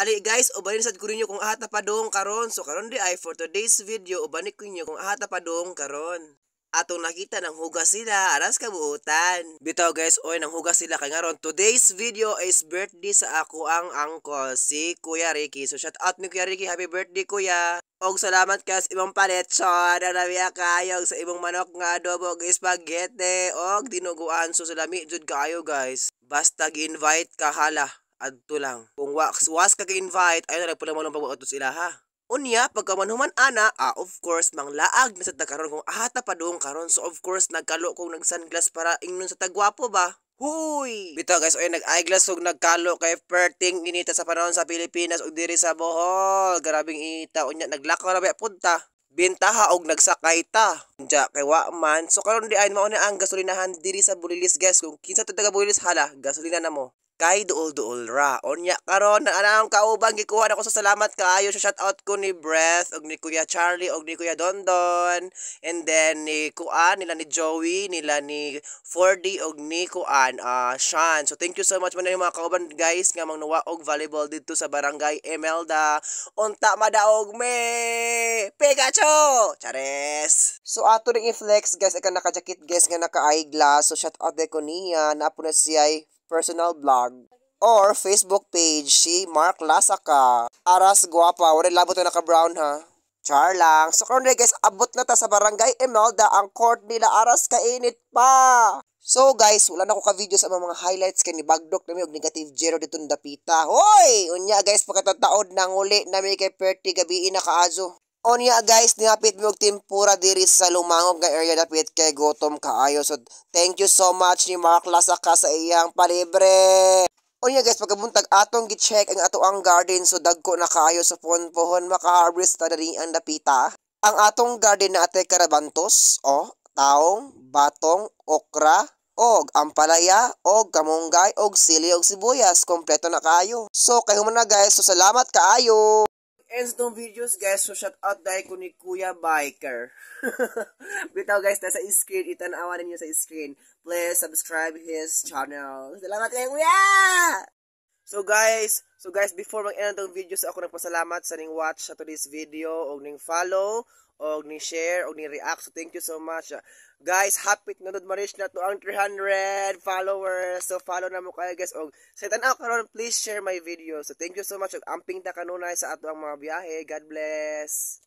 Ali guys, ubanin sad ko ninyo kung aha ta padung karon. So karon di ay for today's video, ubanin ko ninyo kung aha ta padung karon. Atong nakita nang hugas sila, aras kabuutan. Bitaw guys, oy, nang hugas sila kay ngaron today's video is birthday sa ako ang uncle, si Kuya Ricky. So shout out ni Kuya Ricky, happy birthday, Kuya. Og salamat ka sa imong paletson na namiya kayo, sa imong manok nga adobo og spaghetti og dinuguan. So salami jud kaayo, guys. Basta gi-invite ka, hala, adto lang. Kung was ka gi-invite, ayo na pula mo lang pag sila ha. Unya, pagkamanhuman ana, of course, manglaag na sa ta karon kung aha ta padung karon. So of course, nagkalo kong nag-sunglass para ingnon sa tagwapo ba? Huy! Bitaw guys, oy, nag-eyeglass ug nagkalo kay perting inita sa panahon sa Pilipinas ug diri sa Bohol. Grabing inita. Unya, naglakaw na ba punta? Bintaha og nagsakay ta. Unya kay wa man. So karon di ay mao na ang gasolinahan diri sa Bulilis, guys. Kung kinsa to taga Bulilis, hala, gasolina na mo kay duol-duol ra. Unya karon na ang kauban gikuha nako sa salamat kaayo sa shout out ko ni Breath og ni Kuya Charlie og ni Kuya Dondon and then ni Kuan nila, ni Joey nila, ni 4D og ni Kuan Sean. So thank you so much man yung mga kauban guys nga mangnuwa og volleyball didto sa Barangay Imelda. Unta madaog me. Pikachu! Chares. So ato ring i-flex guys ika naka-jacket guys nga naka-eyeglass. So shout out ko niya na po na siya personal blog or Facebook page, si Mark Lasaka. Aras guwapa, wala labot na naka-brown ha. Char lang. So karon guys, abot na ta sa Barangay Imelda, ang court nila aras kainit pa. So guys, wala na ko ka-video sa mga highlights kay ni bagdok nami og -0 dito dapita. Hoy! Unya guys, pagkatataod nang uli nami kay perti gabi na kaazo. Unya guys, nihapit mi og tempura diri sa Lumangog nga area dapit kay gutom kaayo. So thank you so much ni Mark Lasaka sa iyang palibre. Unya guys, pagkabuntag atong gi-check ang ato ang garden, so dagko na kaayo sa pohon-pohon maka-harvest ta diri ang dapita. Ang atong garden na ate karabantos, oh, taong, batong, okra, og ampalaya, og kamunggay, og sili og sibuyas, kompleto na kaayo. So kay human na guys, so salamat kaayo. And sa itong videos guys, so shout out dahil ko ni Kuya Biker. Bitaw guys, nasa screen, itanawan ninyo sa screen. Please subscribe his channel. Salamat kay Kuya! So guys, before mag-end itong video, so ako nagpasalamat sa ning watch sa today's video, og ning follow, og ning share, og ning react. So thank you so much. Guys, happy na ma-reach na to ang 300 followers. So follow na mo kayo guys. Og sa tan-aw karon, please share my video. So thank you so much. Og amping ta kanunay sa ato ang mga biyahe. God bless.